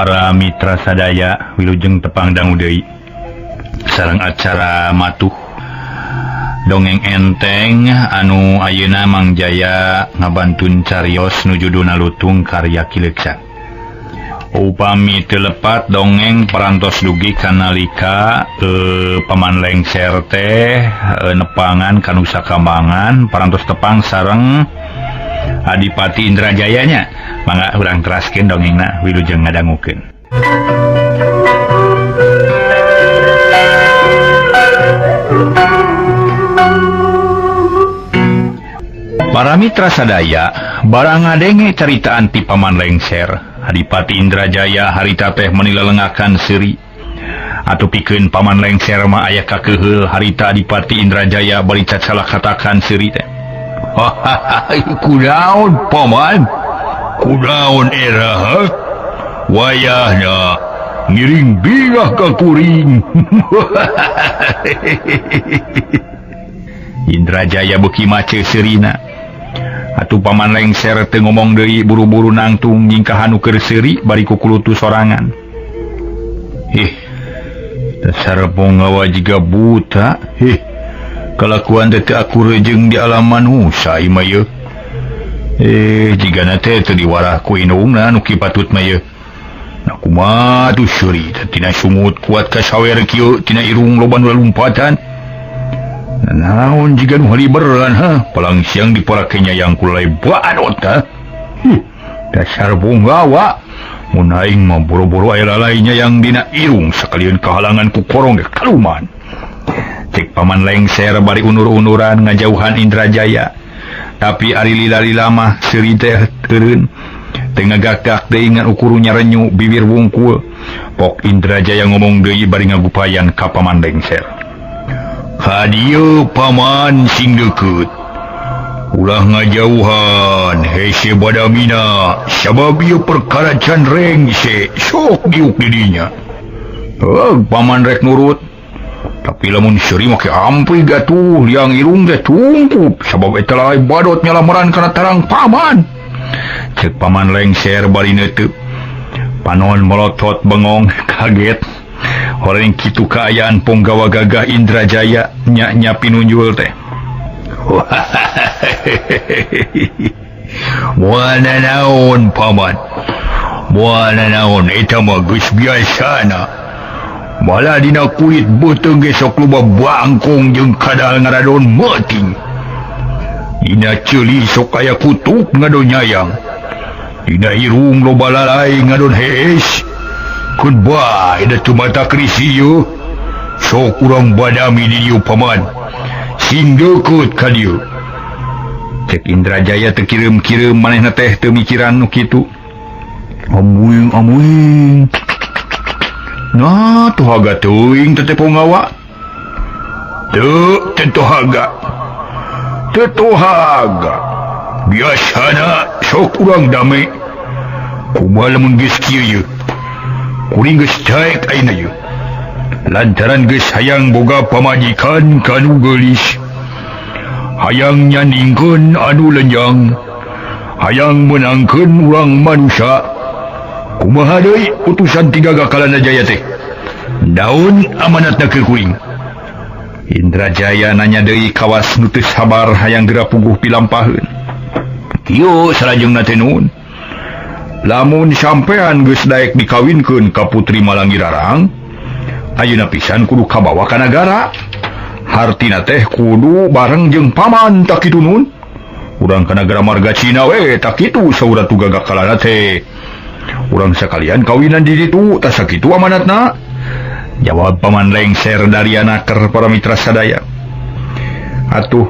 Para mitra sadaya, wilujeng tepang dangu deui sareng acara matuh dongeng enteng anu ayeuna Mang Jaya ngabantun carios nu judulna Lutung karya Ki Leuksa. Upami teu lepat dongeng parantos dugi kanalika Paman Lengser teh nepangan ka Nusa Kambangan, parantos tepang sareng Adipati Indrajayanya. Mangga urang teraskeun dongengna, wilujeng ngadangukeun. Para mitra sadaya, barang ngadenge caritaan ti Paman Lengser, Adipati Indrajaya harita teh meuni lelengakan seuri. Atuh pikeun Paman Lengser mah aya kakeheul harita Adipati Indrajaya bari cacalah katakan seuri teh. Kunaon Paman? Kunaon era ha? Wayahna ngiring bingah ka kuring. Indrajaya beuki mace seurina. Atuh Paman Lengser teu ngomong deui, buru-buru nangtung nyingkahan nu keur seuri bari kukulutu sorangan. Hih, dasar ponggawa jiga buta. Hih, kalakuan teh teu akur jeung di alam manusa ieu mah yeuh. Jigana teh teu diwarah ku indungna nu kieu patut mah yeuh. Nah kumaha tuh seuri teh tina sungut kuat kasawer kieu, tina irung loba nu lalumpatan. Naon jiga nu haliberan ha, palang siang diparake nyayang ku lalai badot ha. Huh, dasar ponggawa. Mun aing mah boro-boro aya lalai nyayang dina irung sakalian kahalangan ku korong ge kaluman. Cek Paman Lengser bari unur-unuran ngajauhan Indrajaya. Tapi ari lila-lila mah seuri teh teureun. Teu ngagagak deui ngan ukur nyarenyu bibir wungkul. Pok Indrajaya ngomong deui bari ngagupayan ka Paman Lengser. Ka dieu Paman sing deukeut. Ulah ngajauhan hese badamina sabab ieu perkara can rengse sok diuk di dinya. Heuh, Paman rek nurut. Tapi lamun seuri make ampih gatuh liang irung teh tungkup sabab eta lalai badot nyalameran kana tarang Paman. Cek Paman Lengser bari neuteuk. Panon melotot bengong kaget. Horeng kitu kaayaan ponggawa gagah Indrajaya nya-nya pinunjul teh. Moal nanaon Paman. Moal nanaon eta mah geus biasana. Malah dina kulit beuteung ge sok loba bangkong jeung kadal ngaradon meuting. Dina ceuli sok aya kutuk ngadon nyayang. Dina irung loba lalai ngadon hees. Keun bae da teu mata krisi yeuh. Sok urang badami di dieu Paman. Sing deukeut ka dieu. Cek Indrajaya teu kireum-kireum manehna teh teu mikiran nu kitu. Amuing amuing. Nah, tuh haga teuing teh ponggawa. Teu tentu haga. Teu haga. Biasana sok urang dame. Kumaha lamun geus kieu yeuh? Kuring geus daek ayeuna yeuh. Lantaran geus hayang boga pamajikan kanu geulis. Hayang nyandingkeun anu lenjang. Hayang meunangkeun urang manusa. Kumaha deui utusan ti Gagah Kalana Jaya teh? Daun amanatna ke kuring. Indrajaya nanya deui kawas nu teu sabar hayang geura puguh pilampaheun. Kieu salajengna teh nuhun. Lamun sampean geus daek dikawinkeun ka Putri Malangirarang, ayeuna pisan kudu kabawa ka nagara. Hartina teh kudu bareng jeung Paman tak kitu nun. Urang ka nagara marga Cina we tak kitu saur Ratu Gagah Kalana teh. Urang sakalian kawinan di ditu tah sakitu amanatna. Jawab Paman Lengser dari anaker para mitra sadaya. Atuh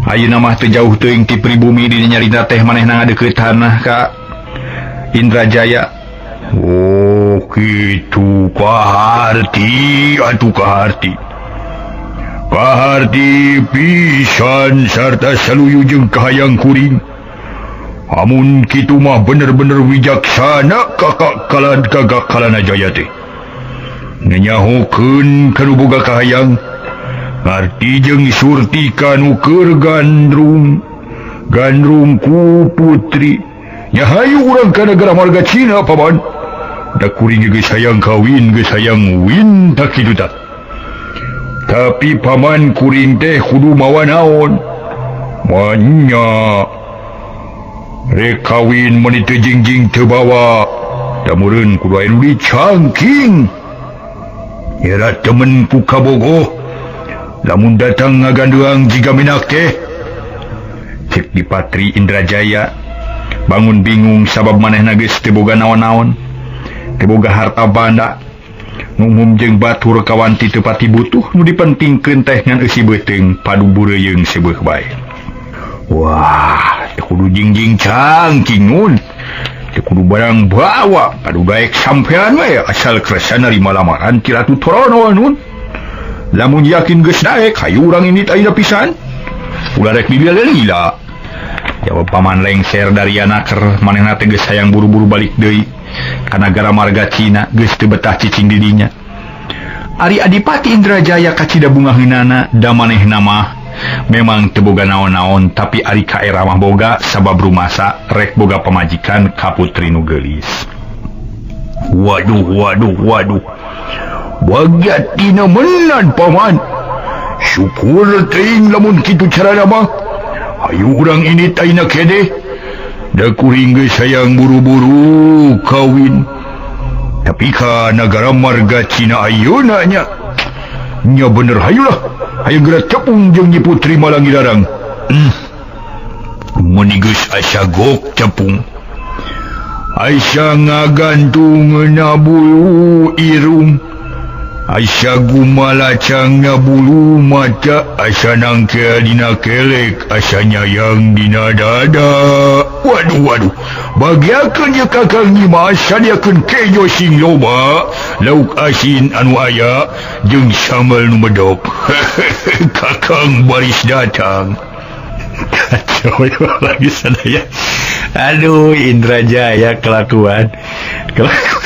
ayeuna mah teu jauh teuing ti pribumi di nyarita teh manehna ngadeukeutana ka Indrajaya. Oh kitu kaharti atuh kaharti. Kaharti pisan sarta saluyu jeung kahayang kuring. Amun kitu mah bener-bener wijaksana kakak kalan Gagah Kalana Jaya teh. Ngenyahokeun kanu boga kahayang, ngarti jeung surti kanu keur gandrung, gandrung ku putri. Nya hayu urang ka nagara marga Cina Paman. Da kuring geus hayang kawin geus hayang win tak kitu tah. Tapi paman kuring teh kudu mawa naon? Manya rek kawin meuni teu jingjing teu bawa. Da meureun kudu aya nu dicangking. Era temen ku kabogoh. Lamun datang ngaganduang jiga minak teh. Cek Dipatri Indrajaya bangun bingung sabab manehna geus teu boga naon-naon. Teu boga harta banda. Ngumum jeung batur kawanti teu pati butuh nu dipentingkeun teh ngan eusi beuteung padu bureuyeung seubeuh bae. Wah, teu kudu jingjing cangking nun. Teu kudu barang bawa padu daek sampean we asal kersa narima lamaran ti Ratu Torono nun. Lamun yakin geus daek hayu urang indit ayeuna pisan. Ulah rek dibilila. Jawab paman lengser dari anaker manehna teh geus hayang buru-buru balik deui ka nagara marga Cina geus teu betah cicing di dinya. Ari Adipati Indrajaya kacida bungaheunana da manehna mah memang teu boga naon-naon tapi ari ka era mah boga sabab rumasa rek boga pamajikan ka putri nu geulis. Waduh waduh waduh. Bagian tina menan paman. Syukur teuing lamun kitu carana mah. Hayu urang ini taina kene. Da kuring geus hayang buru-buru kawin. Tapi ka nagara marga Cina ayeuna nya. Nya bener hayulah. Hayu geura tepung jeung Nyi Putri Malangi Larang. Mun geus asa gok tepung. Asa ngagantung na bulu irung. Asa gumalacang na bulu mata, asa nangkel dina kelek, asa nyayang dina dada. Waduh waduh, bagiakeun ye kakang Nyimas sadiakeun kejo sing loba, lauk asin anu aya jeung sambal nu medok. Kakang baris datang. Kacau lagi sadaya. Aduh Indrajaya kelakuan. Kelakuan.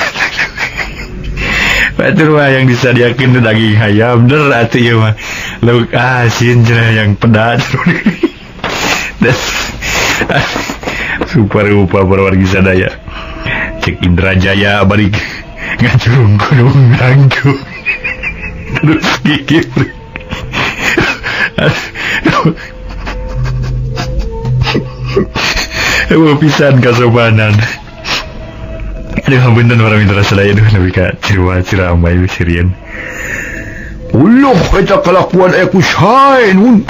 Batur mah yang disadiakeun daging hayam bener atuh ieu mah. Lauk asin cenah yang pedas. Super rupa para wargi sadaya. Cek Indrajaya balik ngacung gunung nanggung. Terus gigit. Aduh, pisan kasopanan. Aduh, hapunten para mitra sadaya, aduh nepi ka ceramah ieu sirieun. Uluh eta kalakuan aya ku sae nun.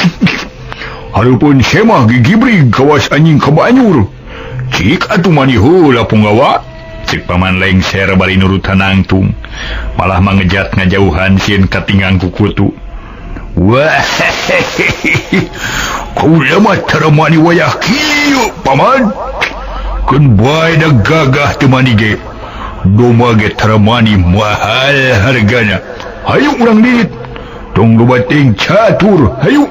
Hareupeun semah gigibrig kawas anjing ka banyur. Cik atuh mani heula punggawa. Cek paman lengser bari nurutan nangtung. Malah mangejat ngajauhan sieun katinggang ku kutu. Wah, kaula mah tara mani wayah kieu paman. Keun bae da gagah teu mani ge. Domba ge tara mani mahal hargana. Hayu urang dirit. Tong loba teuing catur, hayu.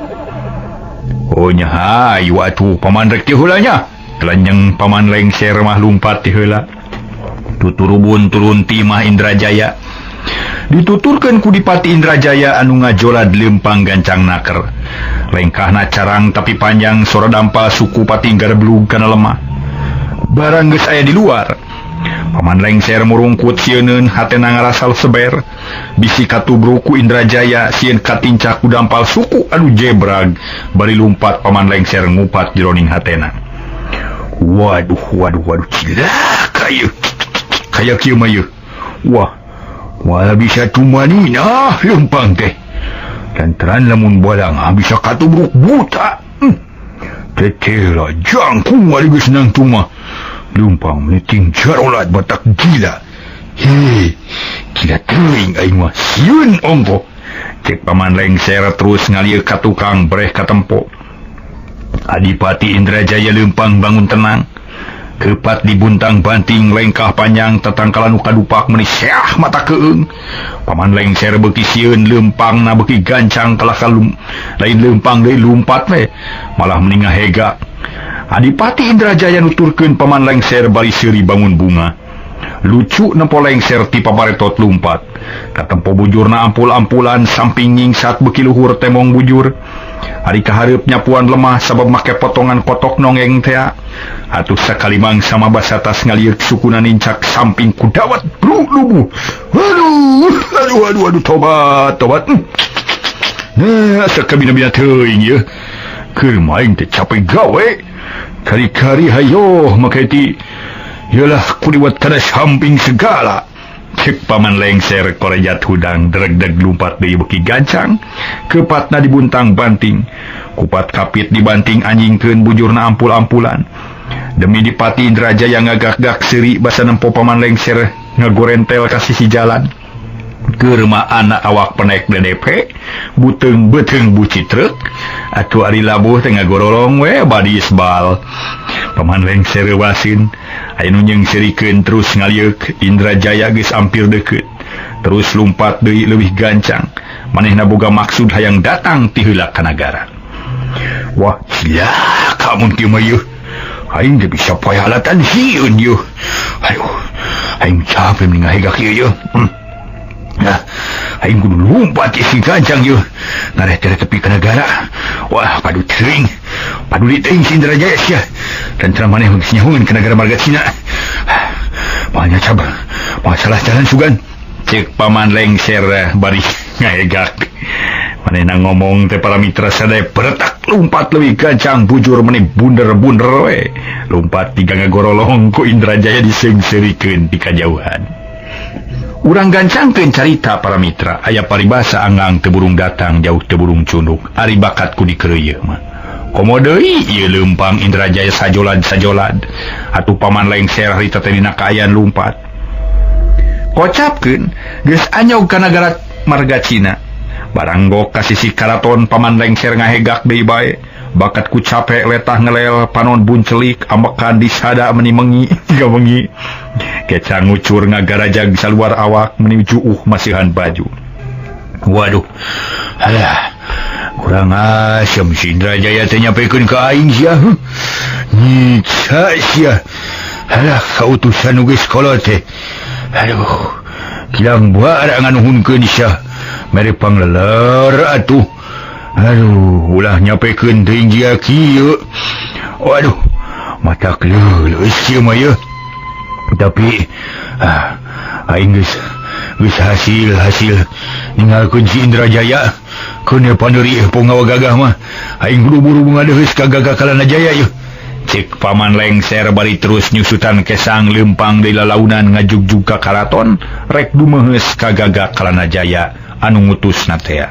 Oh nya hayu atuh paman rek ti heula nya. Telanjeng paman lengser mah lumpat ti heula. Tuturubun turun ti imah Indrajaya. Dituturkeun ku Dipati Indrajaya anu ngajolad leumpang gancang naker. Lengkahna carang tapi panjang sora dampal suku patinggar belug kana lemah. Barang geus aya di luar. Paman lengser murungkut sieuneun hatena ngarasal seber. Bisi katubruk ku Indrajaya sieun katincak ku dampal suku anu jebrag. Bari lumpat paman lengser ngupat jeroning hatena. Waduh waduh waduh cilaka ieu. Kaya kieu mah ieu. Wah, wala bisa tumanina leumpang teh. Lantaran lamun balang bisa katubruk buta. Teteh jangkung ari geus nangtung mah. Leumpang meuting jarolat batak gila. Hei, gila teuing aing mah sieun ongkoh. Cek paman lengser terus ngalieu ka tukang breh katempo. Adipati Indrajaya leumpang bangun tenang. Kepat dibuntang banting lengkah panjang tatangkalan nu kadupak meuni seah mata keung. Paman lengser beuki sieun leumpangna beuki gancang kalah kalum. Lain leumpang deui lumpat we malah meni ngahega. Adipati Indrajaya nuturkeun paman lengser bari seuri bangun bunga. Lucu nempo lengser ti paparetot lumpat. Katempo bujurna ampul-ampulan samping nyingsat beuki luhur temong bujur. Ari kahareup nyapuan lemah sabab make potongan kotok nongeng teh. Atuh sakali mangsa mah basa tas ngalieuk sukuna nincak samping ku dawat bru lubuh. Aduh, aduh, aduh, aduh, tobat, tobat. Nah, asa kabina-bina teuing yeuh. Keur maing teh capek gawe. Kari-kari hayoh make ti yalah kuliwat kana samping segala. Cek paman lengser korejat hudang dregdeg lumpat deui beuki gancang. Kepatna dibuntang banting. Kupat kapit dibanting anjingkeun bujurna ampul-ampulan. Demi dipati Indrajaya ngagak-gak seuri basa nempo paman lengser ngagorentel ka sisi jalan. Keur mah anak awak penek DDP, buteung beuteung buci truk, atuh ari labuh teh ngagorolong we badi isbal. Paman lengser wasin, aya nu nyeungseurikeun terus ngalieuk. Indrajaya geus ampir deukeut. Terus lumpat deui leuwih gancang. Manehna boga maksud hayang datang ti heula ka nagara. Wah, cilaka mun kieu mah yeuh. Aing teh bisa poe halatan sieun yeuh. Aduh, aing capek mending ngahegak ieu yeuh. Nah, aing kudu lumpat si gancang yeuh. Ngareh-tereh tepi ka nagara. Wah, padu teuing. Paduli teuing si Indrajaya sia. Tentara maneh geus nyahueun ka nagara Marga Cina. Banyak cabar. Masalah jalan sugan. Cek paman lengser bari ngahegak. Manehna ngomong teh para mitra sadaya beretak lumpat leuwih gancang bujur meni bunder-bunder we. Lumpat tiga ngagorolong ku Indrajaya diseungseurikeun ti kajauhan. Urang gancangkeun carita para mitra, aya paribasa anggang teu burung datang jauh teu burung cunduk, ari bakat ku dikeureuyeung mah. Komo deui ieu leumpang Indrajaya sajolad-sajolad. Atuh paman lengser harita teh dina kaayaan lumpat. Kocapkeun geus anyog ka nagara Marga Cina. Baranggok ka sisi karaton paman lengser ngahegak deui bae. Bakat ku capek letah ngelel panon buncelik ambekan disada meni mengi gawengi. Keca ngucur ngagarajag saluar awak meni juuh masihan baju. Waduh, alah, kurang asem si Indrajaya teh nyampekeun ka aing sia. Nyiksa sia. Alah, kautusan nu geus kolot teh. Aduh, kilang buara nganuhunkeun sia. Mere pangleler atuh. Aduh, ulah nyapekeun teuing jia kieu. Waduh, mata keleuleus ieu mah yeuh. Tapi aing geus hasil ninggalkeun si Indrajaya. Keun pandeuri punggawa gagah mah. Aing buru-buru ngadeheus ka Gagak Kalana Jaya yeuh. Cek paman lengser bari terus nyusutan kesang leumpang deui lalaunan ngajugjug ka karaton rek dumeheus ka Gagak Kalana Jaya anu ngutusna teh.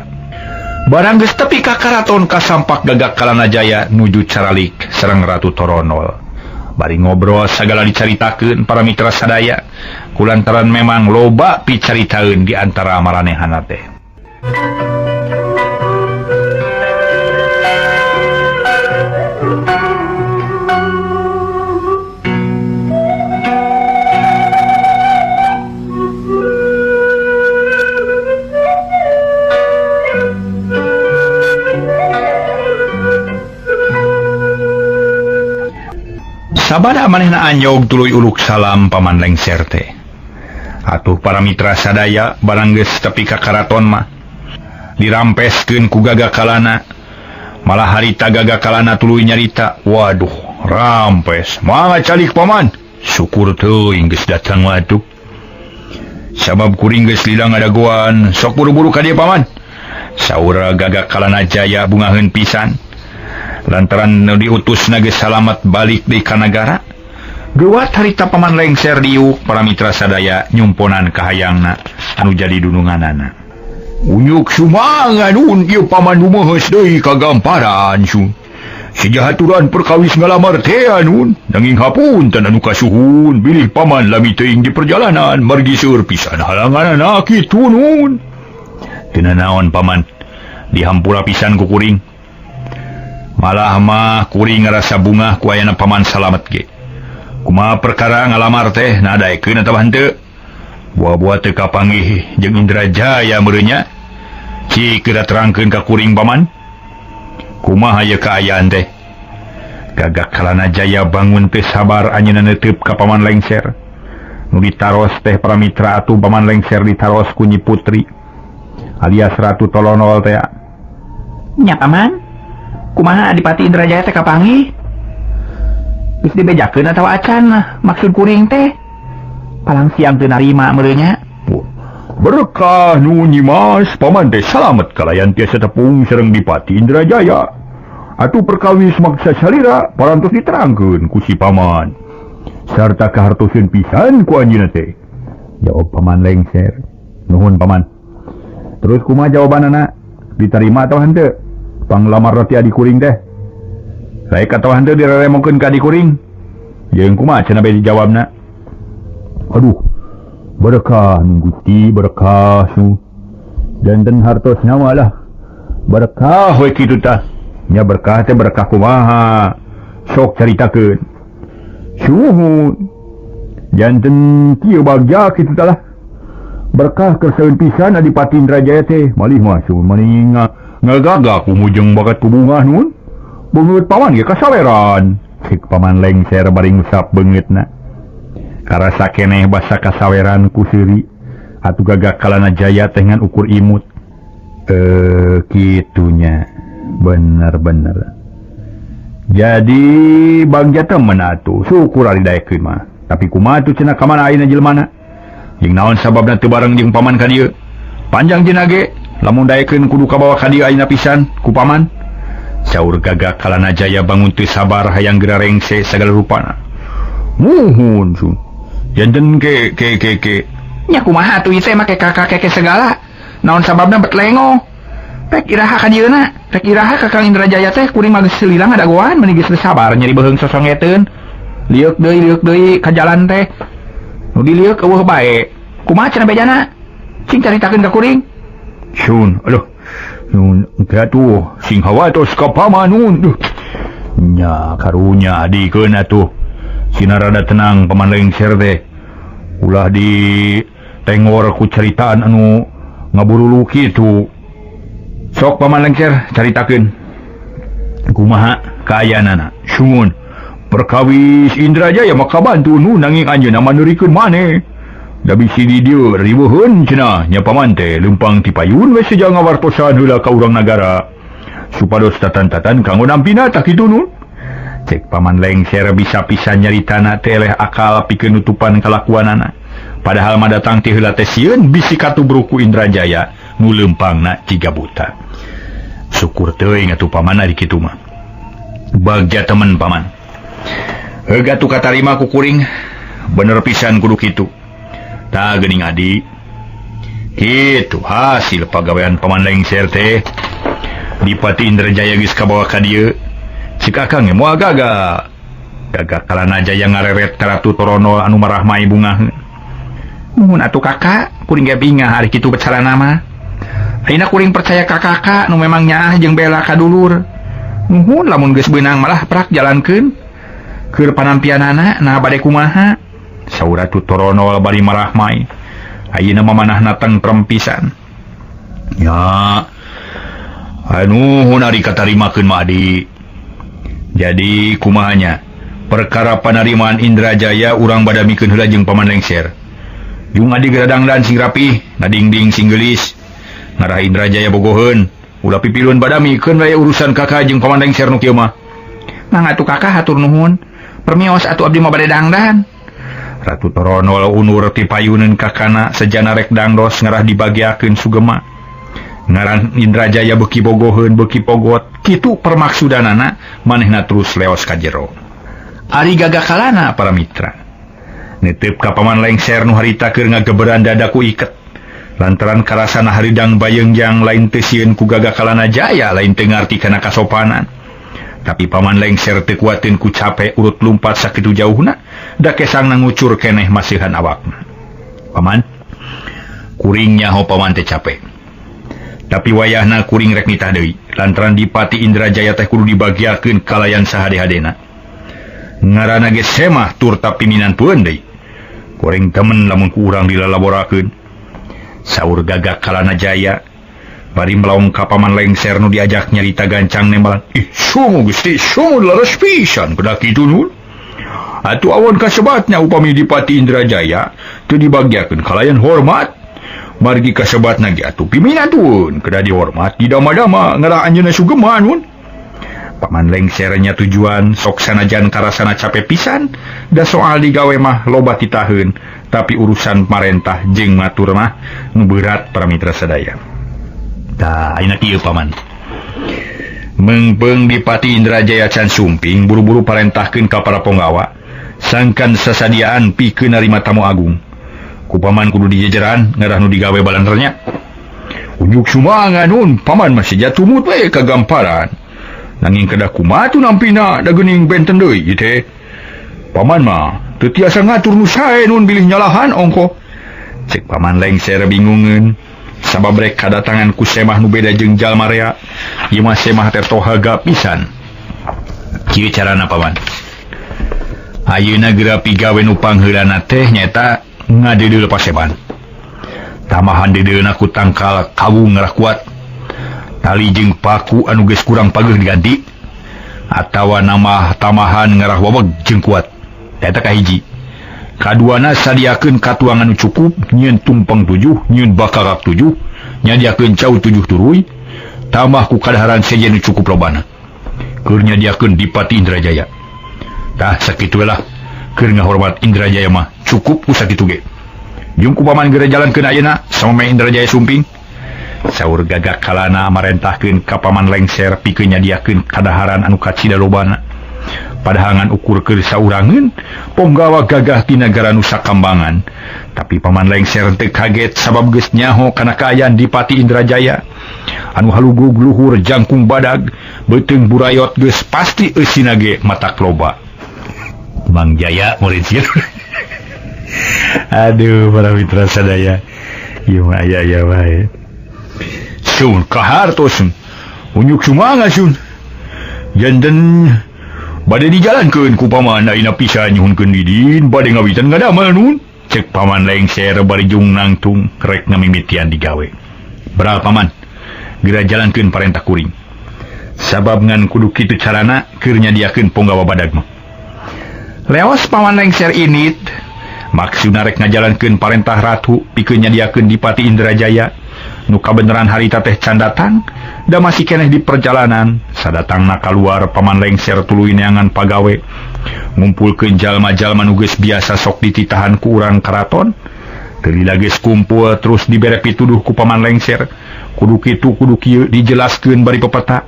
Barang geus tepi ka karaton kasampak Gagak Kalana Jaya nuju caralik sareng Ratu Toronol. Bari ngobrol sagala dicaritakeun para mitra sadaya kulantaran memang loba picaritaeun di antara maranehana teh. Sabada manehna anjog tuluy uluk salam paman lengser teh. Atuh para mitra sadaya barang geus tepi ka karaton mah dirampeskeun ku Gagak Kalana. Malah harita Gagak Kalana tuluy nyarita, waduh, rampes. Mangga calik paman. Syukur teuing geus datang waduh. Sabab kuring geus lila ngadagoan, sok buru-buru ka dieu paman. Saur Gagak Kalana Jaya bungaheun pisan. Lantaran nu diutus geus salamat balik deui ka nagara. Geuwat harita paman lengser diuk para mitra sadaya nyumponan kahayangna anu jadi dununganana. Unyuk sumangan un ieu paman dumeheus deui kagamparan su. Sejahaturan perkawis ngalamar teh nun nanging hapunten anu kasuhun bilih paman lami teuing di perjalanan margi seueur pisan halanganana kitu nun. Teu nanaon paman dihampura pisan ku kuring. Malah mah kuring ngarasa bungah ku ayana paman salamet ge. Kumaha perkara ngalamar teh nadaekeun atawa henteu? Buah-buah teu kapanggih jeung Indrajaya meureun nya. Cik geura terangkeun ka kuring paman. Kumaha ieu kaayaan teh? Gagak Kalana Jaya bangun teu sabar anjeunna neuteub ka paman lengser. Nu ditaros teh para mitra atuh paman lengser ditaros ku Nyi Putri alias Ratu Tolonol teh. Nya paman. Kumaha Adipati Indrajaya teh kapanggih? Geus dibejakeun atawa acan maksud kuring teh? Palang siang teu narima meureun nya. Berkah nu Nyimas, paman teh salamet kalayan tiasa tepung sareng Dipati Indrajaya. Atuh perkawis maksa salira parantos diterangkeun ku si paman. Sarta kahartoseun pisan ku anjeunna teh. Jawab Paman Lengser. Nuhun paman. Terus kumaha jawabanana? Diterima atau henteu? Panglamar roti adi kuring teh. Rek atawa henteu direremokeun ka adi kuring? Jeung kumaha cenah bae dijawabna? Aduh, berkah nu Gusti, berkah nu. Janten hartos nyawa lah. Berkah we kitu tah. Nya berkah teh berkah kumaha? Sok caritakeun. Suhun. Janten kieu bagja kitu tah lah. Berkah kersaeun pisan Adipati Indrajaya teh. Malih mah sun mani ngagagah ku mujeng bakat kubungah nun. Beungeut paman ge kasaweran. Cek Paman Lengser bari ngusap beungeutna. Karasa keneh basa kasaweran ku seuri. Atuh Gagak Kalana Jaya teh ngan ukur imut. Kitunya. Bener-bener. Jadi bagja temen atuh syukur ari daekeun mah. Tapi kumaha tuh cenah ka mana ayeuna jelmana? Jeung naon sababna teu bareng jeung paman ka dieu? Panjang cenah ge, lamun daekeun kudu kabawa ka dieu ayeuna pisan ku paman. Saur Gagak Kalana Jaya bangun teu sabar hayang geura rengse sagala rupana. Muhun sun. Janten ke ke ke ke. Nya kumaha atuh ieu teh make kakak keke segala? Naon sababna bet lengo? Rek iraha ka dieuna? Rek iraha ka Kang Indrajaya teh kuring mah geus lila ngadagoan meuni geus sabar nyeri beuheung sosongeteun. Lieuk deui ka jalan teh. Nu dilieuk eueuh bae. Kumaha cenah bejana? Cing caritakeun ka kuring. Sun, aduh. Nun, engke atuh sing hawatos ka paman nun. Duh. Nya karunya adikeun atuh. Sina rada tenang Paman Lengser teh. Ulah di tengor ku caritaan anu ngaburulu kitu. Sok Paman Lengser caritakeun. Kumaha kaayaanana? Sumun. Perkawis Indrajaya maka bantu nu nanging anjeunna maneurikeun maneh. Da bisi di dieu riweuheun cenah nya paman teh leumpang ti payun we seja ngawartosan heula ka urang nagara. Supados tatan-tatan kanggo nampina tah kitu nun. Cek Paman Lengser bisa pisan nyaritana teh eleh akal pikeun nutupan kalakuanana. Padahal mah datang ti heula teh sieun bisi katubruk ku Indrajaya nu leumpangna ciga buta. Syukur teuing atuh paman ari kitu mah. Bagja temen paman. Heuga tu katarima ku kuring. Bener pisan kudu kitu. Tah geuning adi. Kitu hasil pagawean Paman Lengser teh. Dipati Indrajaya geus kabawa ka dieu. Cik akang ge moal gagal. Gagak Kalana Jaya ngareret ka Ratu Torono anu marahmai bungah. Nuhun atuh kakak, kuring ge bingah ari kitu becarana mah. Ayeuna kuring percaya ka kakak nu memang nyaah jeung bela ka dulur. Nuhun lamun geus beunang malah prak jalankeun. Keur panampianana nah bade kumaha? Saur Ratu Torono bari marahmai. Ayeuna mah manahna tentrem pisan. Ya. Anu nuhun ari katarimakeun mah adi. Jadi kumahanya? Perkara panarimaan Indrajaya urang badamikeun heula jeung Paman Lengser. Yung adi geradangdan sing rapih, ngadingding sing geulis. Ngarah Indrajaya bogoheun, ulah pipilun badamikeun we urusan kakak jeung Paman Lengser nu kieu mah. Mangga atuh kakak hatur nuhun. Permios atuh abdi mah bade dangdan. Ratu Torono unur ti payuneun kakana sejana rek dangdos ngarah dibagiakeun sugema. Ngaran Indrajaya beuki bogoheun beuki pogot, kitu permaksudanana manehna terus leos ka jero. Ari Gagak Kalana para mitra. Nitip ka Paman Lengser nu harita keur ngageberan dada ku iket. Lantaran karasana haridang bayeungjang lain teu sieun ku Gagak Kalana Jaya lain teu ngarti kana kasopanan. Tapi Paman Lengser teu kuateun ku cape urut lumpat sakitu jauhna, da kesangna ngucur keneh masihan awakna. Paman, kuring nyaho paman teh capek. Tapi wayahna kuring rek nitah deui, lantaran Dipati Indrajaya teh kudu dibagiakeun kalayan sahade-hadena. Ngaranna ge semah tur tapi minantueun deui. Kuring temen lamun ku urang dilalaborakeun. Saur Gagak Kalana Jaya bari melaung ka Paman Lengser nu diajak nyarita gancang nembalan. Ih, sungguh Gusti, sungguh leres pisan kuda kitu nun. Atuh awon kasebatnya upami Dipati Indrajaya teu dibagiakeun kalayan hormat. Margi kasebatna ge atuh piminatueun kedah dihormat didama-dama ngarah anjeunna sugema nun. Paman lengsernya tujuan sok sanajan karasana capek pisan da soal digawe mah loba titaheun tapi urusan parentah jeung matur mah nu berat para mitra sadaya. Tah ayeuna kieu paman. Mengpeng Dipati Indrajaya can sumping buru-buru parentahkeun ka para ponggawa sangkan sasadiaan pikeun narima tamu agung. Ku paman kudu dijejeran ngarah nu digawe balandernya. Ujuk sumanga nun paman masih jatuh mut we kagamparan. Nanging kedah kumaha tuh nampina da geuning benten deui ieu teh. Paman mah teu tiasa ngatur nu sae nun bilih nyalahan ongkoh. Cek paman lengser bingungeun sabab rek kadatangan ku semah nu beda jeung jalma rea. Ieu mah semah teh tohaga pisan. Kieu carana paman. Ayeuna geura pigawe nu pangheulana teh nyaeta ngadeudeuh paseban. Tamahan dedeuna ku tangkal kawung ngarah kuat. Tali jeung paku anu geus kurang pageuh diganti atawa nama tamahan ngarah waweg jeung kuat. Eta kahiji. Kaduana sadiakeun katuangan nu cukup, nyieun tumpeng 7, nyieun bakarak 7, nyadiakeun cau 7 turuy, tambah ku kadaharan sejen nu cukup lobana. Keur nyadiakeun Dipati Indrajaya. Tah sakitu lah keur ngahormat Indrajaya mah cukup ku sakitu ge. Jeung ku paman geura jalankeun ayeuna samemeh Indrajaya sumping. Saur gagak kalana marentahkeun ka paman lengser pikeun nyadiakeun kadaharan anu kacida lobana. Padahal ngan ukur keur saurangeun ponggawa gagah ti nagara Nusa Kambangan. Tapi paman lengser teu kaget sabab geus nyaho kana kaayaan Dipati Indrajaya anu halugug luhur jangkung badag beuteung burayot geus pasti eusina ge matak loba. Mang Jaya murid sieun. Aduh para mitra sadaya. Ieu mah aya aya wae. Sun kahartos unyuk sumanga sun. Janten bade dijalankeun ku paman ayeuna pisan nyuhunkeun didin bade ngawitan ngadamel nun. Cek paman lengser bari jung nangtung rek ngamimitian digawe. Beral paman geura jalankeun parentah kuring. Sabab ngan kudu kitu carana keur nyadiakeun ponggawa badag mah. Leos paman lengser init maksudna rek ngajalankeun parentah ratu pikeun nyadiakeun Dipati Indrajaya. Nu kabeneran harita teh can datang da masih keneh di perjalanan. Sadatangna kaluar paman lengser tuluy neangan pagawe ngumpulkeun jalma-jalma nu geus biasa sok dititahan ku urang karaton. Teu lila geus kumpul terus dibere pituduh ku paman lengser. Kudu kitu kudu kieu dijelaskeun bari pepeta.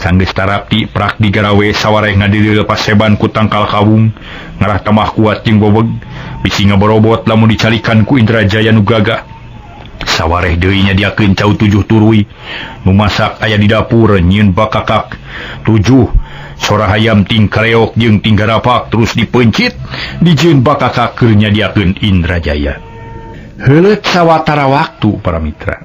Sanggeus tarapti prak digarawe sawareh ngadeuleu paseban ku tangkal kawung ngarah tambah kuat jeung bobeg bisi ngaborobot lamun dicalikan ku Indrajaya nu gagah. Sawareh deui nyadiakeun cau 7 turuy nu masak aya di dapur nyieun bakakak 7 sora hayam ting kareok jeung ting garapak terus dipencit dijieun bakakak keur nyadiakeun Indrajaya. Heuleut sawatara waktu para mitra.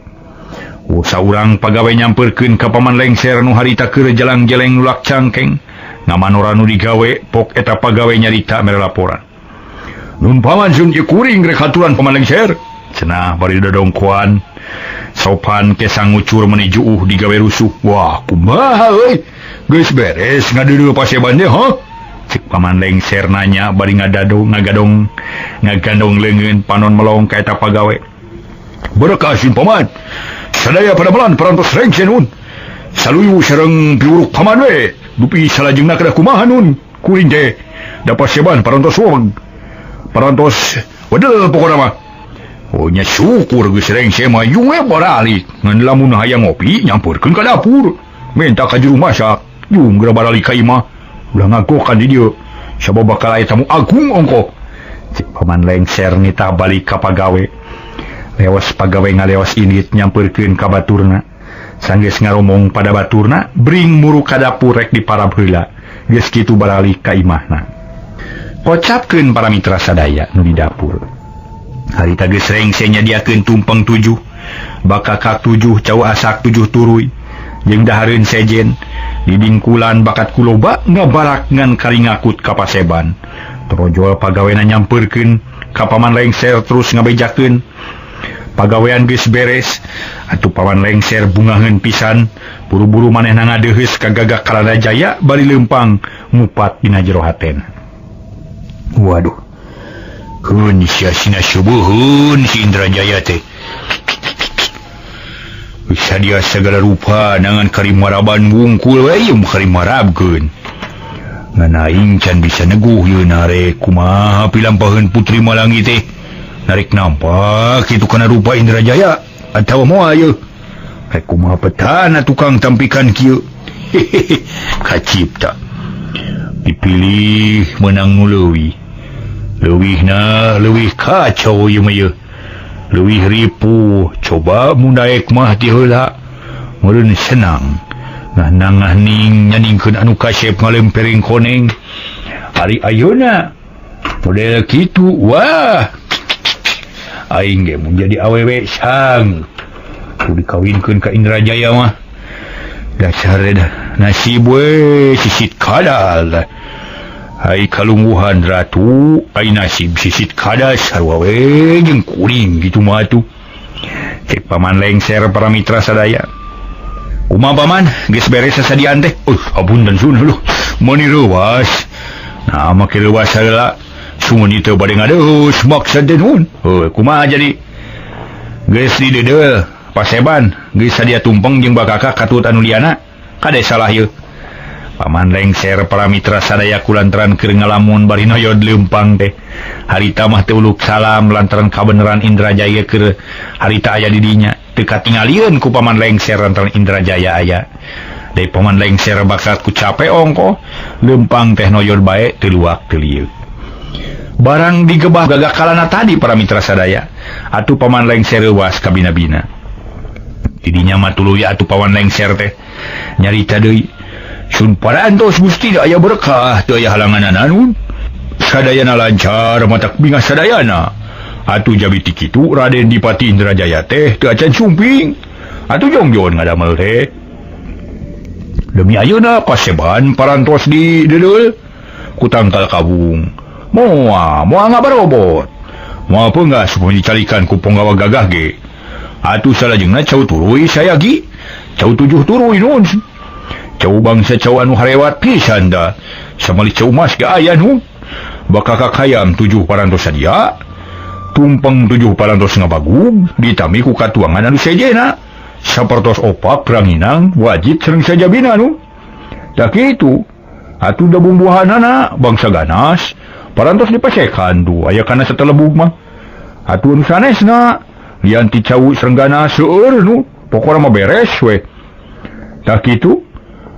Oh, saurang pagawe nyamperkeun ka paman lengser nu harita keur jalang-jeleng nulak cangkeng ngamanora nu digawe pok eta pagawe nyarita mere laporan. Nun paman sun ieu kuring rek haturan paman lengser. Cenah bari dodongkoan sopan kesang ngucur meni juuh digawe rusuh. Wah kumaha euy geus beres ngadeudeuh paseban teh ha? Cek paman lengser nanya bari ngadadong ngagadong ngagandong leungeun panon melong ka eta pagawe. Berkasin paman sadaya padamelan parantos rengse nun. Saluyu sareng piuruk paman we dupi salajengna kedah kumaha nun kuring teh da paseban parantos wong parantos wedel pokona mah. Oh nya syukur geus rengse mah yung we baralik ngan lamun hayang ngopi nyamperkeun ka dapur minta ka juru masak yung geura baralik ka imah ulah ngagokan di dieu sabab bakal aya tamu agung ongkoh. Cek paman lengser nitah balik ka pagawe. Leos pagawe ngaleos init nyamperkeun ka baturna. Sanggeus ngaromong pada baturna bring muru ka dapur rek diparab heula geus kitu baralik ka imahna. Kocapkeun para mitra sadaya nu di dapur. Harita geus rengse nyadiakeun tumpeng 7, bakakak 7, cau asak 7 turuy, jeung dahareun sejen, didingkulan bakat kuloba ngabarak ngan karingakut ka paseban. Torojol pagawena nyamperkeun ka paman lengser terus ngabejakeun. Pagawean geus beres, atuh paman lengser bungaheun pisan, buru-buru manehna ngadeuheus ka gagak Kalana Jaya bari leumpang ngupat dina jero hatena. Waduh. Keun sia sina subuhun si Indrajaya teh. Sadia segala rupa nangan karimaraban wungkul we ieu karimarabkeun. Ngan aing can bisa neguh ieu narek kumaha pilampaheun Putri Malangi teh. Narek nampak kitu kana rupa Indrajaya atawa moal ieu. Rek kumaha petana tukang tampikan kieu. Hehehe kacipta. Dipilih menang nu leuwih. Leuwihna leuwih kacau ieu mah ieu. Leuwih ripuh coba mun daek mah ti heula meureun senang. Nah nangahning nyaningkeun anu kasep ngalempering koneng. Ari ayeuna model kitu wah aing ge mun jadi awewe sang kudu dikawinkeun ka Indrajaya mah. Dasar dah nasib we sisit kadal. Hai kalungguhan ratu ai nasib sisit kadal sarua we jeung kuring kitu mah atuh. Cek paman lengser para mitra sadaya. Kumaha paman geus beres sasadian teh? Apunten sun leuh meuni reuas. Nah make reuas heula sungun ieu bade ngadeus maksad teh nuhun. Heuh kumaha jadi? Geus dideudeuh paseban geus sadia tumpeng jeung bakakak katut anu liana kade salah ieu. Paman lengser para mitra sadaya kulantaran keur ngalamun bari noyod leumpang teh. Harita mah teu uluk salam lantaran kabeneran Indrajaya keur harita aya di dinya. Teu katingalieun ku paman lengser lantaran Indrajaya aya. Deui paman lengser bakat ku cape ongkoh leumpang teh noyod bae teu luak teu lieu. Barang digebah gagakalana tadi para mitra sadaya. Atuh paman lengser reuas ka bina-bina. Didinya mah tuluy atuh paman lengser teh nyarita deui. Sun parantos Gusti da aya berkah teu aya halanganana nun. Sadayana lancar matak bingah sadayana. Atuh jabi ti kitu Raden Dipati Indrajaya teh teu acan sumping. Atuh jongjon ngadamel teh. Demi ayeuna paseban parantos di deudeuh ku tangkal kabung. Moal moal ngabarobot. Moal peunggas supaya dicalikan ku ponggawa gagah ge. Atuh salajengna cau turuy sayagi. Cau tujuh turuy nun. Cau bangsa cau anu harewat pisan da. Samali cau mas ge aya nu. Bakakak hayam tujuh parantos sadia. Tumpeng tujuh parantos ngabagug ditami ku katuangan anu sejena. Sapertos opak ranginang wajib sareng sajabina nu. Tah kitu. Atuh da bumbuhanana bangsa ganas parantos dipasekan tuh aya kana satelebug mah. Atuh nu sanesna lian ti cau sareng ganas seueur nu. Pokona mah beres we. Tah kitu.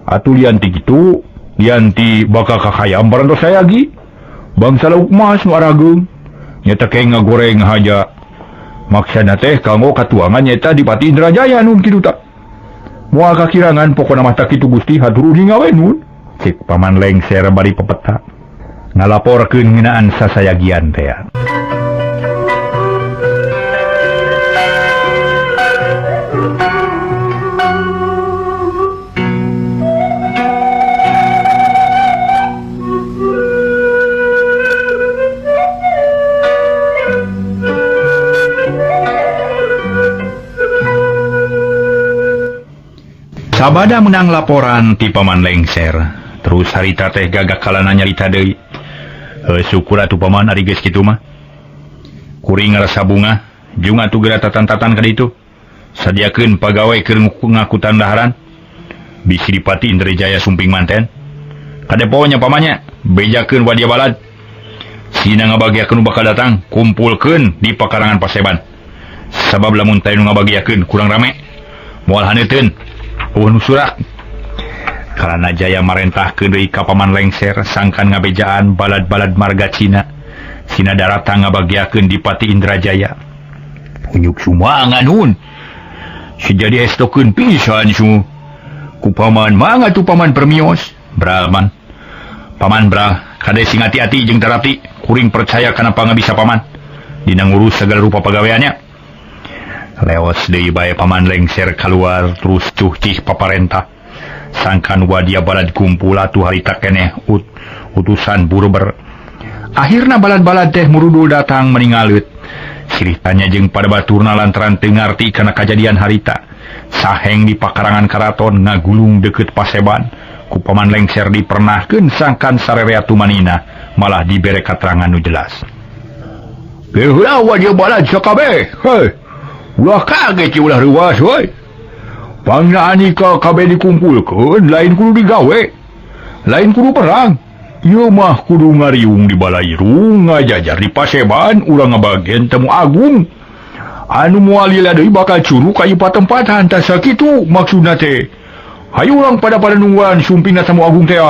Atuh lian ti kitu, lian ti bakal kakayam parantos sayagi. Bangsa lauk mas nu arageung. Nyata ke ngagoreng haja. Maksana teh kanggo katuangan nyata Dipati Indrajaya nun kitu ta. Moal kakirangan pokona mah tah kitu Gusti hatur uninga we nun. Cek paman lengser bari pepeta. Ngalaporkeun ngeunaan sasayagian teh. Sabada menang laporan ti paman lengser. Terus harita teh gagak kalana nyarita deui. Heuh syukur atuh paman ari geus kitu mah. Kuring ngarasa bungah, jeung atuh geura tatan-tatan ka ditu. Sadiakeun pagawe keur ngakutan daharan. Bisi Dipati Indrajaya sumping manten. Kadepo nya pamannya, bejakeun wadia balad. Sina ngabagiakeun nu bakal datang, kumpulkeun di pakarangan paseban. Sabab lamun teh nu ngabagiakeun kurang rame. Moal haneuteun. Eueuh nu surak. Karana Jaya marentahkeun deui ka paman lengser sangkan ngabejaan balad-balad marga Cina. Cina daratang ngabagiakeun Dipati Indrajaya. Unyuk sumangan nun. Sejadi estokeun pisan su. Ku paman mangga tu paman permios. Bral man. Paman bral, kade sing hati-hati jeung tarati, kuring percaya kana pangabisa paman. Dina ngurus segala rupa pagaweannya. Leos deui bae paman lengser kaluar terus cuh-cih paparentah. Sangkan wadia balad kumpul atuh harita keneh utusan burber. Akhirna balad-balad teh murudul datang meningalut. Ceritanya jeung pada baturna lantaran teu ngarti kana kajadian harita. Saheng di pakarangan karaton ngagulung deukeut paseban. Ku paman lengser dipernahkeun sangkan sarerea tumanina malah dibere katerangan nu jelas. Heula wadia balad sakabeh. Heuh. Ulah kaget ulah reuas we. Pangna anika kabeh dikumpulkeun lain kudu digawe. Lain kudu perang. Ieu mah kudu ngariung di balairung ngajajar di paseban urang ngabagen temu agung. Anu moal lila deui bakal curu ka ieu patempatan tah sakitu maksudna teh. Hayu urang pada nungguan sumpingna temu agung teh.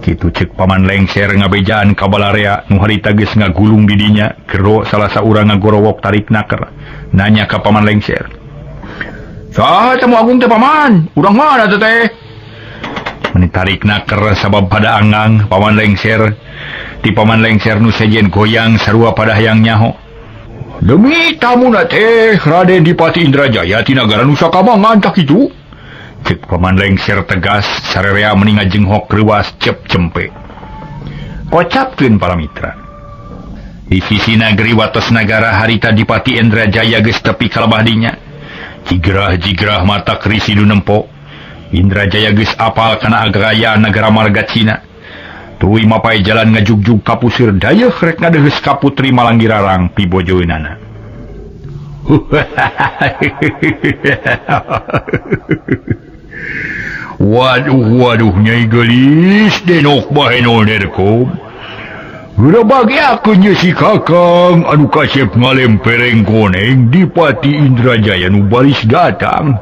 Kitu cek Paman Lengser ngabejaan ka balarea nu harita geus ngagulung di dinya gero salah saurang ngagorowok tarik naker nanya ka Paman Lengser. Saha temu agung teh paman? Urang mana teh teh? Meni tarik naker sabab pada angang Paman Lengser. Ti Paman Lengser nu sejen goyang sarua pada hayang nyaho. Demi tamuna teh Raden Dipati Indrajaya ti nagara Nusa Kambangan tah kitu. Cek Paman Lengser tegas sarerea meni ngajenghok reuas cep cempe. Kocapkeun para mitra. Di sisi negeri wates nagara harita Dipati Indrajaya geus tepi ka lebah dinya. Jigrah-jigrah mata krisi nu nempo. Indrajaya geus apal kana agayaan nagara marga Cina. Tuluy mapai jalan ngajugjug ka pusir dayeuh rek ngadeheus ka putri Malanggirarang pibojoeunana. Waduh waduh Nyai Geulis denok bahenol nerkom. Geura bagiakeun ye si Kakang anu kasep ngalempereng koneng Dipati Indrajaya nu baris datang.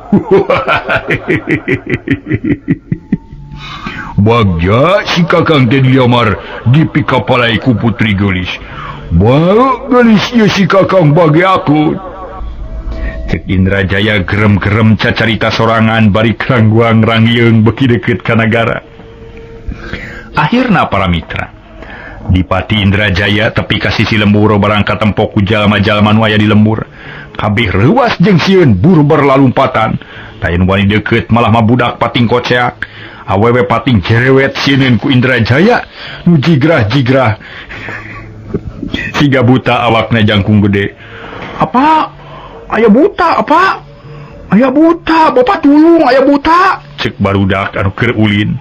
Bagja si Kakang teh dilamar dipikapalai ku Putri Geulis. Bae geulis ye si Kakang bagiakeun. Cek Indrajaya gerem-gerem cacarita sorangan bari krangguang rangieung beuki deukeut ka nagara. Akhirna para mitra Dipati Indrajaya tepi ka sisi lembur barang katempo ku jalma-jalma nu aya di lembur. Kabeh reuas jeung sieun buru berlalumpatan. Tayen wani deukeut malah mabudak pating koceak. Awewe pating jerewet sieun ku Indrajaya nu jigrah-jigrah. Siga buta awakna jangkung gede. Apa? Aya buta apa? Aya buta, bapak tulung aya buta. Cek barudak anu keur ulin.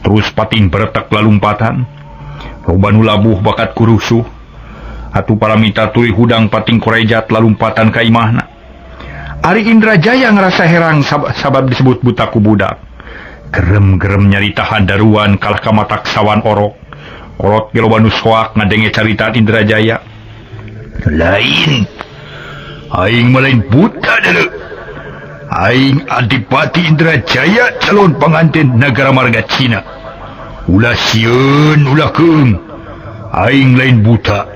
Terus pating beretek lalumpatan. Loba nu labuh bakat kurusuh. Atuh para mitra tuluy hudang pating korejat lalumpatan ka imahna. Ari Indrajaya ngerasa herang sabab disebut buta ku budak. Gerem-gerem nyarita handaruan kalah ka matak sawan orok. Kolot ge loba nu soak ngadenge carita Indrajaya. Lain aing mah lain buta deuleu. Aing Adipati Indrajaya calon panganten nagara marga Cina. Ulah sieun ulah keung. Aing lain buta.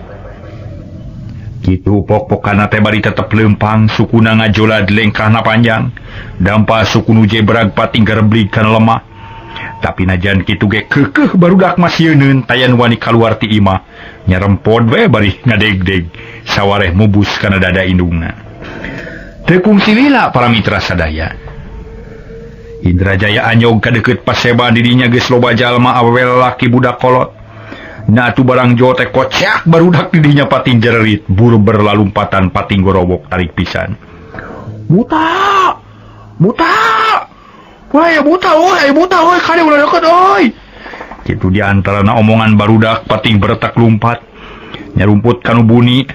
Kitu pok-pokana teh bari tetep leumpang sukuna ngajolad lengkahna panjang. Dampa suku nu jebrag pating gareblig kana lemah. Tapi najan kitu ge keukeuh barudak mah sieuneun tayan wani kaluar ti imah. Nyarempod we bari ngadegdeg sawareh mubus kana dada indungna. Teu kungsi lila para mitra sadaya. Indrajaya anyog ka deukeut paseban di dinya geus loba jalma awewe lalaki budak kolot. Na atuh barang jo teh kocak barudak di dinya pating jererit buru berlalumpatan pating gorobok tarik pisan. Buta! Buta! Wah, buta oi, buta oi, kade ulah deukeut oi. Kitu di antarana omongan barudak pating beretak lumpat. Nyarumput kanu buni.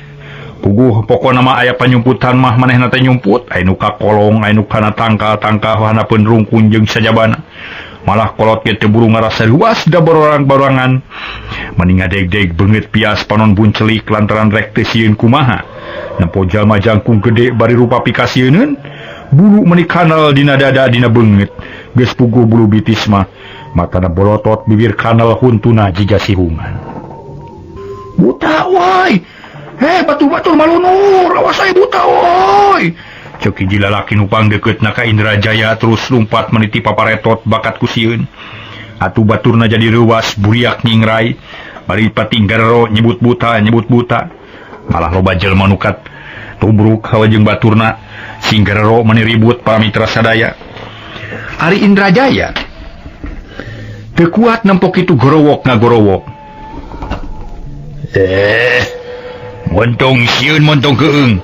Puguh pokona mah aya panyumputan mah manehna teh nyumput, aya nu ka kolong, aya nu kana tangkal-tangkal hanapeun rungkun jeung sajabana. Malah kolot ge teu buru ngarasa luas da bororang-borangan. Mani ngadegdeg beungeut pias panon buncelik lantaran rek teu sieun kumaha. Nempo jalma jangkung gede bari rupa pikasieuneun. Bulu meni kanal dina dada dina beungeut. Geus puguh bulu bitis mah matana bolotot bibir kanal huntuna jiga sihungan. Buta woi. Hei batur-batur malunur, awas aya buta woi. Cek hiji lalaki nu pangdeukeutna ka Indrajaya terus lumpat meniti paparetot bakat ku sieun. Atuh baturna jadi reuwas buriak nyingrai. Bari pating garero nyebut buta nyebut buta. Malah loba jelema nu kat tubruk hawa jeung baturna. Sing garero meni ribut para mitra sadaya. Ari Indrajaya teu kuat nempo kitu gorowok ngagorowok. Montong sieun montong keung.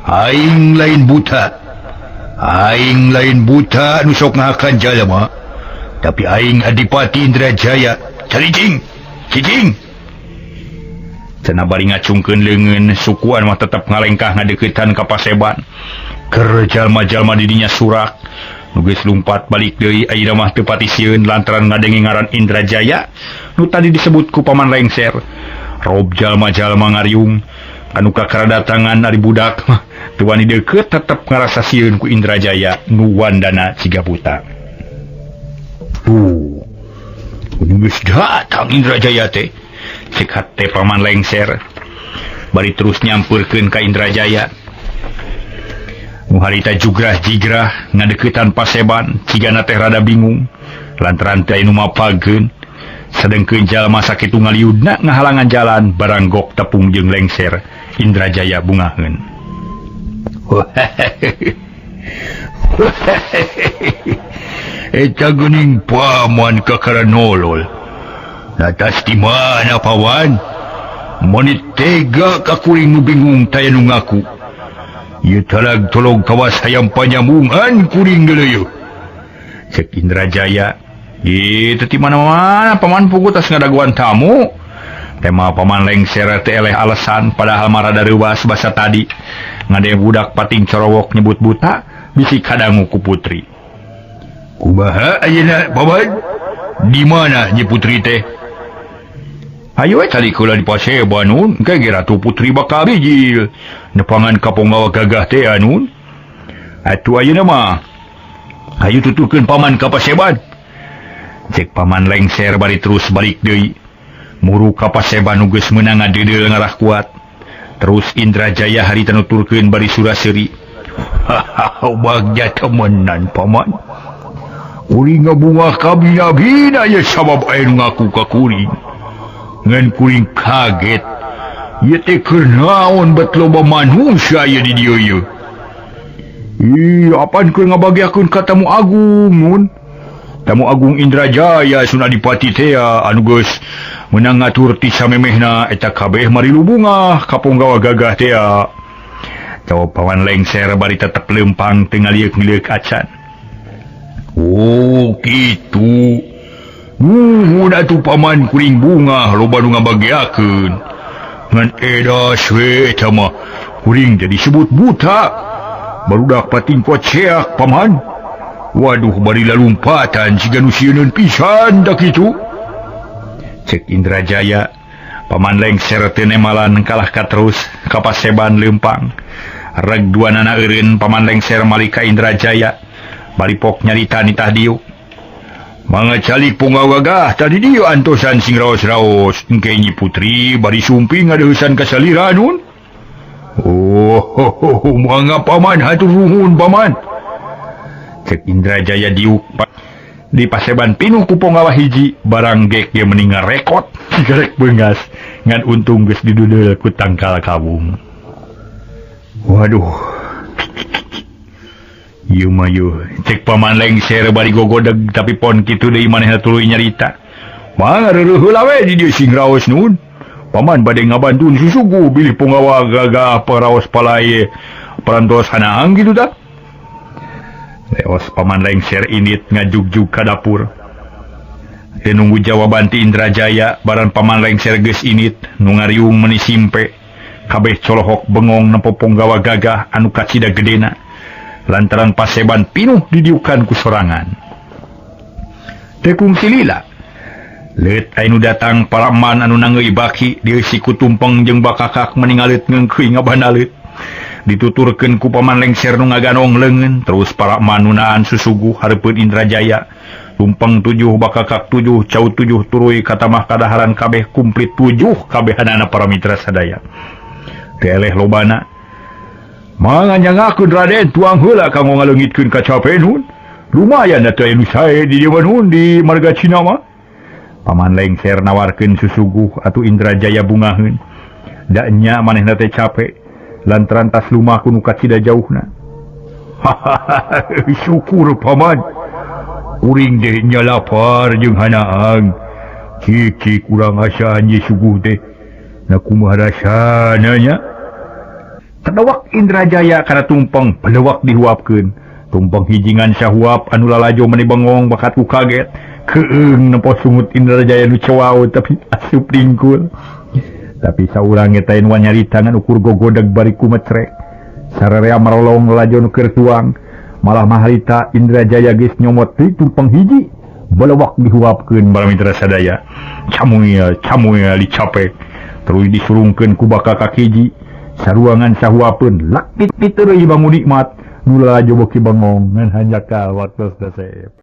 Aing lain buta. Aing lain buta nu sok ngahakan jalma. Tapi aing Adipati Indrajaya. Caricing, cicing. Cenah bari ngacungkeun leungeun sukuan mah tetep ngalengkah ngadeuketan ka paseban. Keur jalma-jalma di dinya surak nu geus lumpat balik deui ayeuna mah teu pati sieun lantaran ngadenge ngaran Indrajaya nu tadi disebut ku Paman Lengser. Rob jalma-jalma ngariung anu kakaradatangan ari budak mah teu wani deukeut tetep ngarasa sieun ku Indrajaya nu wandana siga buta. Tuh, geus datang Indrajaya teh. Cek hate Paman Lengser bari terus nyampeurkeun ka Indrajaya. Nu harita jugrah-jigrah ngadeuketan paseban cigana teh rada bingung lantaran teh nu mapageun sadengkeun jalma sakitu ngaliudna ngahalangan jalan baranggok tepung jeung Lengser. Indrajaya bungaheun. Eta geuning paman kakara nolol. Natas di mana pawan? Meni tega ka kuring nu bingung taya nu ngaku. Ieu talag tolong kawas hayam panyambungan kuring deuleu. Cek Indrajaya, "Ieu teh di mana-mana paman pugu tas ngadaguan tamu." Tema Paman Lengser teh eleh alasan padahal mah rada reuwas basa tadi. Ngade budak pating corowok nyebut buta bisi kadangu ku putri. Kumaha ayeuna paman? Di mana nyi putri teh? Ayo we calik heula di paseban nun, engke ge Ratu Putri bakal bijil. Nepangan ka ponggawa gagah teh nun. Atuh ayeuna mah hayu tuturkeun paman ka paseban. Cek Paman Lengser bari terus balik deui. Muru ka paseban nu geus meunang ngadeudeuh ngarah kuat. Terus Indrajaya harita nuturkeun bari sura-seuri. Hahaha, bagja temenan paman. Kuring ngabungah kabina-bina ye sabab aya nu ngaku ka kuring. Ngan kuring kaget. Ieu teh keur naon bet loba manusia ieu di dieu ieu. Ih, apaan keur ngabagiakeun ka tamu agung mun? Tamu agung Indrajaya Sun Adipati teh anu geus meunang ngatur ti samemehna eta kabeh marilu bungah ka ponggawa gagah teh. Jawab Paman Lengser bari tetep leumpang teu ngalieuk-lieuk acan. Oh, kitu. Nuhun atuh paman kuring bungah loba nu ngabagiakeun. Ngan edas we eta mah kuring teh disebut buta. Barudak pating koceak paman. Waduh bari lalumpatan siga nu sieuneun pisan da kitu. Cek Indrajaya, Paman Lengser teu nemalan kalah ka terus ka paseban leumpang. Reg duanana eureun Paman Lengser malik ka Indrajaya. Bari pok nyarita nitah diuk. Mangga calik punggawa gagah tadi dieu antosan sing raos-raos. Engke Nyi Putri bari sumping ngadeusan ka salira nun. Oh, mangga paman hatur nuhun paman. Cek Indrajaya diuk di paseban pinuh ku ponggawa hiji barang gek ge meni ngarekot sigarek beungas ngan untung geus didudeul ku tangkal kawung. Waduh. Ieu mah yeuh cek Paman Lengser bari gogodeg tapi pon kitu deui manehna tuluy nyarita. Mangga reureun heula we di dieu sing raos nun. Paman bade ngabantun susugu bilih ponggawa gagah paraos palaye parantos hanaang kitu tah. Leos Paman Lengser init ngajugjug ka dapur. Teu nunggu jawaban ti Indrajaya baran Paman Lengser geus init nu ngariung meuni simpe. Kabeh colohok bengong nempo ponggawa gagah anu kacida gedena. Lantaran paseban pinuh didiukan ku sorangan. Teu kungsi lila. Leut anu datang paraman anu nangeui baki dieusi ku tumpeng jeung bakakak meni ngaleut ngeungkeuy ngabanaleut. Dituturkeun ku Paman Lengser nu ngaganong leungeun terus para manunaan susuguh hareupeun Indrajaya. Tumpeng 7 bakakak 7 cau 7 turuy katamah kadaharan kabeh kumplit 7 kabehanana para mitra sadaya. Teu eleh lobana. Mangga nyangakeun Raden tuang heula kanggo ngaleungitkeun kacape nun. Lumayan atuh aya nu sae di dieu mah nun di marga Cina mah. Paman Lengser nawarkeun susuguh atuh Indrajaya bungaheun. Da nya manehna teh cape lantaran tas lumaku nu kacida jauhna. Hahaha, syukur paman. Kuring teh nya lapar jeung hanaang. Cik kurang asaan ye suguh teh. Na kumaha rasana nya? Tadawak Indrajaya kana tumpeng pelewak dihuapkeun. Tumpeng hijingan sahuap anu lalajo meni bengong bakat ku kaget. Keung nempo sungut Indrajaya nu cewau tapi asup dingkul. Tapi saurang eta nu nyarita ngan ukur gogodeg bari kumecrek. Sararea marolong lalajo nu keur tuang. Malah maharita Indrajaya geus nyomot deui tumpeng hiji. Belewak dihuapkeun para mitra sadaya. Camuil camuil dicapek. Terus disurungkeun ku bakal kakiji. Saruangan sahuapeun lakit piteureuy bangun nikmat. Nu lalajo beuki bengong ngan hanjakal waktos dasep.